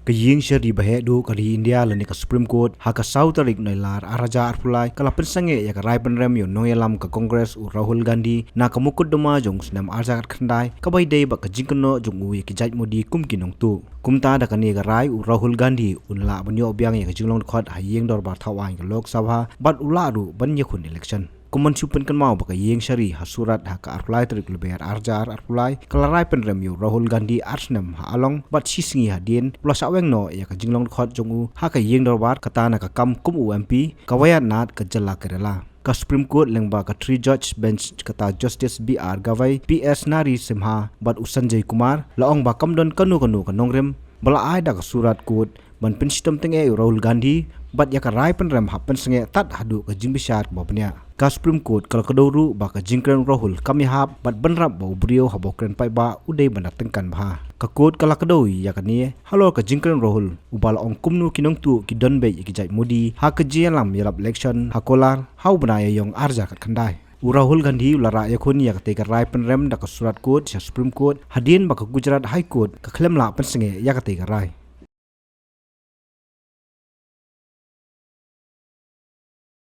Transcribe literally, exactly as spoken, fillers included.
Ka ïing shari ba heh duh ka ri India lane ka Supreme Court ha ka saw tarik Nailar ar hajar arphew lai ka la pynsangeh ïa ka rai pynrem ïa u nongïalam ka Congress u Rahul Gandhi na ka mukotduma jong u snem ar hajar khatkhyndai kaba ïadei bad ka jingkynnoh jong u ïa ki jait modi kum ki nongtuh. Kumta da kane ka rai u Rahul Gandhi un lah ban ïoh biang ïa ka jinglong dkhot ha ïing dorbar thaw aiñ ka Lok Sabha bad u lah ruh ban ïakhun election. Kumban shu pynkynmaw ba ka ïing shari ha Surat ha ka arphew lai tarik Lber ar hajar arphew lai ka la rai pynrem ïa u Rahul Gandhi ar snem ha Along bad shisngi hadien u la shah weng noh ïa ka jinglong dkhot jong u ha ka ïing dorbar kata na ka kam kum u M P ka Wayanad ka jylla Kerala. Ka Supreme Court lyngba ka three judge bench kata Justice B R Gavai, P S Narasimha bad u Sanjay Kumar la ong ba kam don kano kano ka nongrim ba la ai da ka Surat Court ban pynshitom tyngeh ïa u Rahul Gandhi bad ïa ka rai pynrem hap pynsangeh tad haduh ka jingbishar kaba bniah. Ka Supreme Court ka la kdew ruh ba ka jingkren u Rahul kam ïahap bad bynrap ba u briew haba u kren paidbah u dei ban da tyngkan bha. Ka court ka la kdew ïa kane halor ka jingkren u Rahul uba la ong kumno ki nongtuh ki don beit ïa ki jait modi ha ka jingïalam ïalap election ha Kolar ha u bnai Ïaïong ar hajar khatkhyndai. U Rahul Gandhi u la rah ïakhun ïa katei ka rai pynrem da ka Surat Court sha Supreme Court hadien ba ka Gujarat High Court ka khlem lah pynsangeh ïa katei ka rai.